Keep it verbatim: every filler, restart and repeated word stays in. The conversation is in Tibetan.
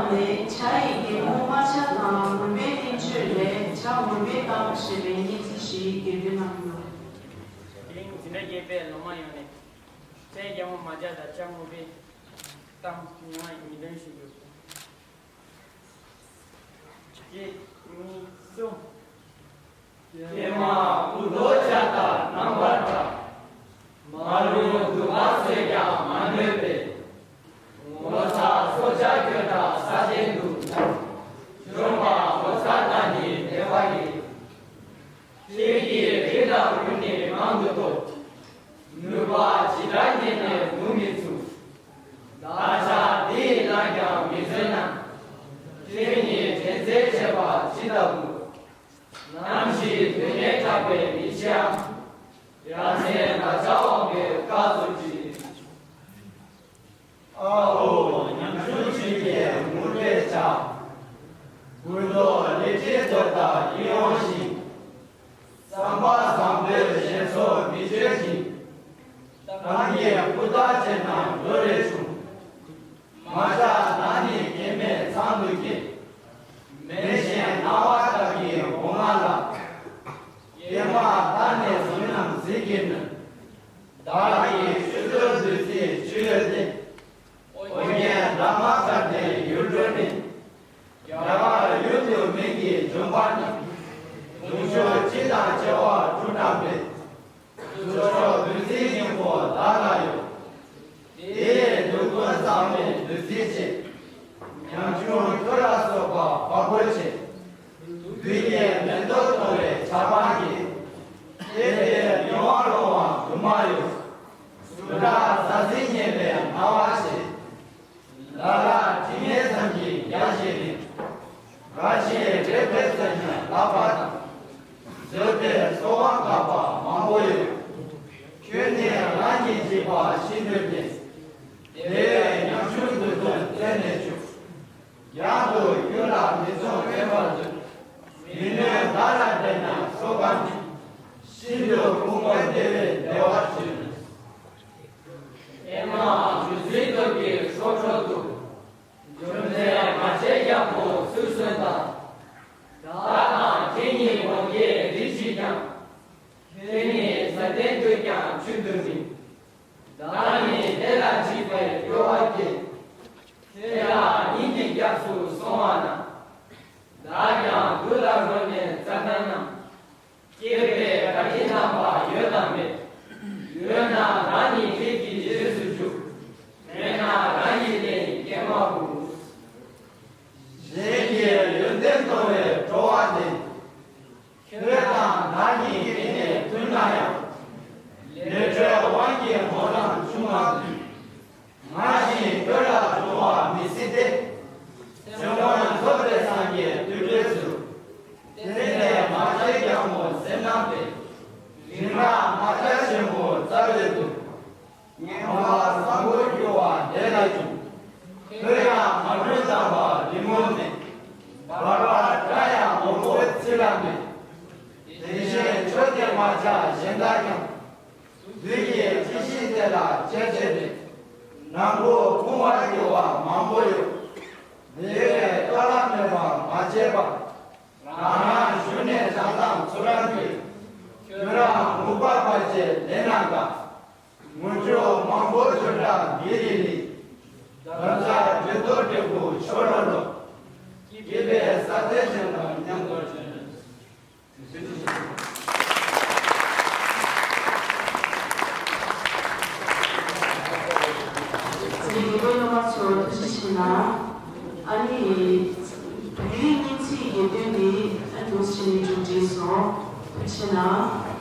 ནས་བྱ་ཡི་རྒན་པོ་རྨ་བྱ་དང་མུན་པའི་བསྟན་བཅོས་ལས་བྱ་མུན་པའི་གཏམ་ཞེས་པའི་སྙན་ཚིག་ཞིག་རྒྱས་འདོན་གནང་ཡོད། དེ་རིང་འཛིན་གྲྭ་བརྒྱད་པའི་སློབ་མ་ཡོངས་ནས་བྱ་ཡི་རྒན་པོ་རྨ་བྱ་དང་བྱ་མུན་པའི་གཏམ་ཉི་མ་ཉིས་སྟོན་ཞུ་རྒྱུ། གཅིག་གཉིས་གསུམ། ཀྱེ་མ་སྐུ་མདོག་ཕྱག་དང་རྣམ་པར་གྲགས། མ་རུངས་གདུག་པ་སེལ་ཀྱང་མ་གནོད་པའི། ངོ་མཚར་སྲོག་ཆགས་ཁྱོད་དང་ས་སྟེང་དུ། བྱོན་པ་ངོ་མཚར་རྣམས་ཀྱི་བདེ་བ་ཡིན། ཁྱེད་ཀྱིས་རི་དང་རུ་ནི་མང་དུ་ཐོབ། ནུས་པ་ཇི་ལྟར་བསྙེན་ནས་ངུ་མི་ཚུགས། བདག་ཅག་འདི་ཡི་ནང་ཀྱང་མི་འཛུལ་ན། ཁྱེད་ཉིད་དྲན་རྩེ་བྱེད་པ་ཇི་ལྟ་བུ། ནམ་ཞིག་དུས་ངན་དྲག་པའི་མི་ཕྱིའམ། ཡ་མཚན་ན་ཚ་དབང་པོའི་བཀའ་སྩོལ་ཅིག། ཨ་ཧོ་ཉམ་ཆུང་ཆོས་ཀྱི་ངུར་སྒྲས་བྱ། མགུ་ཏོ་ལི་ཁྲིའི་མདོག་ལྟར་ཡིད་འོང་ཞིང་། བསམ་པ་བཟང་པོས་གཞན་སྲོག་མི་གཅོད་ཅིང་། གཏམ་གྱི་སྤུ་དག་བྱས་ན་འགྲོ་རེ་བྱུང་། མ་ཆགས་ནགས་ནི་སྐྱེ་མེད་ཚང་དུ་སྐྱེ། མེ་བཞིན་སྣང་བ་ལྟ་བུའི་སྒོ་ང་ལ། ཀྱེ་མ་བདག་ནི་བཟུང་རྣམས་ཟིལ་གྱིས་གནོན། བདག་གི་ཆུ་ཚོད་བདུད་རྩིའི་ཆུ་ཡོད་དེ། ཨོ་རྒྱན་བླ་མ་དགའ་ལྡན་ཡུལ་འགྲོ་ནས། རྒྱ་གར་ཡུལ་དུ་མིང་གིས་འབྱོན་པ་ནི། གདུང་ཤུགས་སྤྱི་དང་བྱེ་བ་དྲུག་བཀྲམ་པའི། གདུགས་མཆོག་བདུད་རྩིའི་སྙིང་པོ་བདག་ལ་ཡོད། དེའི་བདུད་ཀུན་གཙང་མའི་བདུད་རྩི་ཆེ། ཉམ་ཆུང་ཁྱོད་ལ་སོགས་པ་བ་སྤུ་ཆེ། བདུད་ཀྱི་མེ་ཏོག་གཏོང་བའི་ཆབ་འབངས་ཀྱིས། དེ་ལྟའི་མྱོང་བ་སློང་བ་དུ་མ་ཡོད། སུ་དག་ཟ་ཟིང་རྙེད་པའི་སྣང་བ་ཆེ། ལ་ལ་དྲི་ངན་ཙམ་གྱིས་རྒྱགས་བྱེད་མིན། འགའ་ཞིག་རེ་ཕན་ཙམ་ཡང་ལག་པ་དང་། བཟོད་པའི་ཚོར་བ་འགག་པ་མང་པོ་ཡོད། ཁྱོད་ནི་རང་གི་འཇིགས་པ་ཤེས་འདོད་དེ། དེ་བས་ཉམ་ཆུང་དུ་དོན་བཙལ་ནས་བྱུང་། རྒྱང་དུ་གཡུལ་ལ་མི་འཛོམས་དབེན་པར་འཛུལ། མི་ནུས་བདག་ལ་འདྲེན་ན་སྲོག་གམ་མེད། ཤིན་ཏུ་ཕུང་པོ་བདེ་བའི་བདེ་བར་བྱོན། ཨེ་མ་བདུད་རྩིའི་སྟོབས་ཀྱིས་སྲོག་འཕྲོག་ཏུ། འབྱོར་མཛད་མ་ཆེན་རྒྱལ་པོ་ཚུར་གསོན་དང་། བདག་དང་ཁྱེད་གཉིས་དགོངས་གཅིག་རིགས་གཅིག་ཀྱང་། ཁྱེད་ཉིད་ས་སྟེང་དུ་ཀྱང་ཆུད་དུ་མིན། བདག་ཉིད་དེ་ལ་འཇིགས་པའི་སྐྱོ་བ་སྐྱེ། ཁྱེད་ཡང་ཉིད་ཀྱི་སྐྱབས་སུ་སོང་བ་ན། བདག་ཀྱང་བདུད་ལ་རོལ་ནས་རྩྭ་ཐང་རྣམས། སྐྱེས་པའི་དགའ་སྐྱིད་རྣམ་པ་ཡོད་དམ་མེད། ཡོད་ན་རང་ཉིད་ཁྱེད་ཀྱི་རྗེས་སུ་འཇུག། མེད་ན་རང་གི་ལས་ཀྱིས་སྐྱེལ་མ་དགོས། གཞན་གྱི་ཡོན་ཏན་མཐོང་བའི་སྤྲོ་བ་འདི། ཁྱོད་དང་བདག་གཉིས་དེ་ནས་མཐུན་ན་ཡང་། ལས་འཕྲོའི་དབང་གིས་ངོ་ལངས་ཆུང་བ་འདི། ང་བཞིན་ཁྱོད་ལ་འགྲོ་བ་མི་སྲིད་དེ། སེམས་ཀུན་རྫོགས་པའི་སངས་རྒྱས་དུས་འདྲེས་སུ། དེ་ནས་མ་ཆེན་རྒྱལ་མོ་སེམས་ནང་པའི། རིག་སྔགས་མ་ཆ་ཆེན་པོ་རྩ་བའི་དུ། ངན་པ་བཟང་པོ་འགྱུར་བ་འདས་ལ་འགྱུར། ཁྱོད་ཡང་མ་གྲོལ་དམ་པ་རིང་མོ་མེད། འབར་བ་འདྲ་ཡང་མོག་པོའི་ཚིག་ལ་མེད། དེ་བཞིན་ཆོས་དེ་མ་ཆགས་གཞན་དག་ཀྱང་། བདུད་ཀྱི་ཅི་ཞིག་དེ་ལ་བྱས་བྱས་ཏེ། ནང་ཁུག་ཕུང་བར་འགྱུར་བ་མང་པོ་ཡོད། དེ་བས་ལྟོ་ལ་མེད་པར་མ་བྱེད་པར། རང་རང་བཞུགས་གནས་བྱང་ཐང་ཚུ་རང་གིས། ཁྱོད་རང་ངུ་བག་ཕལ་ཆེར་ལེན་ན་དགའ། ངུ་ཆོ་མང་པོ་ཆོ་འདྲ་མི་རིགས་ནི། དམ་བཅའ་འདྲེ་ཐོ་འདྲེ་བུ་ཆོ་ལོ་ལོ། སྐྱིད་པའི་ས་མཐའི་གཞན་དང་མཉམ་དུ་བྱོན། ཚེ་རིང་པོའི་སློབ་མ་ཚོར་ཐུགས་རྗེ་ཆེ་གནང་། ཨ་ནི། བོད་ཡིག་སྙན་ཚིག་རྒྱས་འདོན་འདི་ཨ་འདུག་སེ་བྱས་ནས་མཇུག་བསྒྲིལ་སོང་། ཐུགས་རྗེ་གནང་།